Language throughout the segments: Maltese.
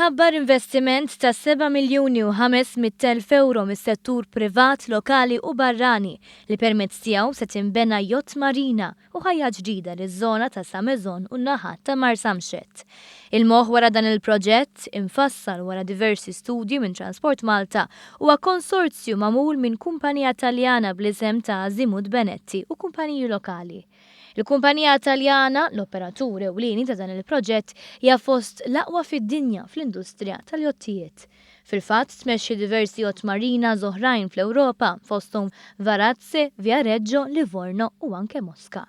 Tħabbar investiment ta' 7 miljuni u 500,000 ewro mis-settur privat, lokali u barrani li permezz tiegħu se tinbena yacht marina u ħajja ġdida liż-żona ta' Sa Maison u n-naħat ta' Marsamxett. Il-moħħ wara dan il-proġett, imfassal wara diversi studji minn Transport Malta, huwa konsorzju magħmul minn kumpanija Taljana bl-isem ta' Azimut Benetti u kumpaniji lokali. Il-kumpanija Taljana, l-operatur ewlieni ta' dan il-proġett, hija fost l-aqwa fid-dinja fl-industrija tal-jottijiet. Fil-fatt, tmexxi diversi yacht marinas oħrajn fl-Ewropa, fosthom Varazze, Viareggio, Livorno u anke Mosca.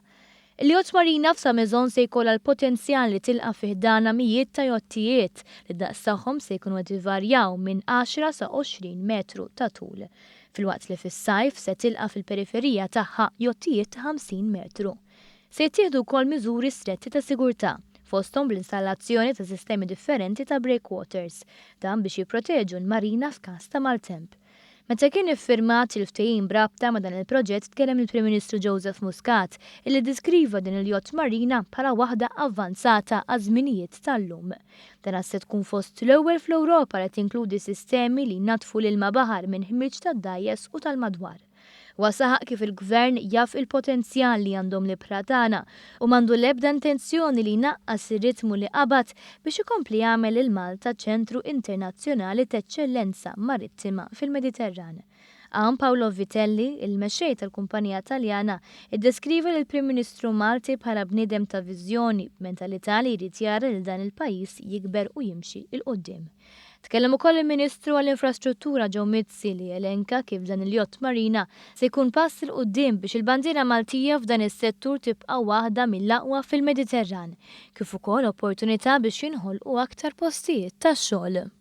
Il-yacht marina f'Sa Maison se jkollha l-potenzjal li tilqa' fi ħdanha mijiet ta' jottijiet li d-daqs tagħhom se jkunu qed ivarjaw minn għaxra sa 20 metru ta' tul. Filwaqt li fis-sajf se tilqa' fil-periferija tagħha jottijiet ta' 50 metru. Se jittieħdu wkoll miżuri stretti ta' sigurtà, fosthom bl-installazzjoni ta' sistemi differenti ta' breakwaters, dan biex jipproteġu l-marina f'każ ta' maltemp. Meta kien iffirmat il-ftehim b'rabta ma' dan il-proġett tkellem il-Prim Ministru Joseph Muscat illi ddeskriva din il-yacht marina bħala waħda avvanzata għaż-żminijiet tal-lum. Dan għax se tkun fost l-ewwel fl-Ewropa li tinkludi sistemi li jnaddfu l-ilma baħar minn ħmieġ tad-dgħajjes u tal-madwar. Huwa saħaq kif il-Gvern jaf il-potenzjal li għandhom l-ibħra tagħna u m'għandu l-ebda intenzjoni li jnaqqas ir-ritmu li qabad biex ikompli jagħmel lil Malta ċentru internazzjonali t'eċċellenza marittima fil-Mediterran. Hawn Paolo Vitelli, il-mexxej tal-kumpanija Taljana, iddeskriva lill-Prim Ministru Malti bħala bniedem ta' viżjoni b'mentalità li jrid jara lil dan il-pajjiż jikber u jimxi 'l quddiem. Tkellem ukoll il-Ministru għall-Infrastruttura Joe Mizzi li elenka kif dan il-yacht marina se jkun pass 'il quddiem biex il-bandiera Maltija f'dan is-settur tibqa' waħda mill-aqwa fil-Mediterran, kif ukoll opportunità biex jinħolqu aktar postijiet tax-xogħol.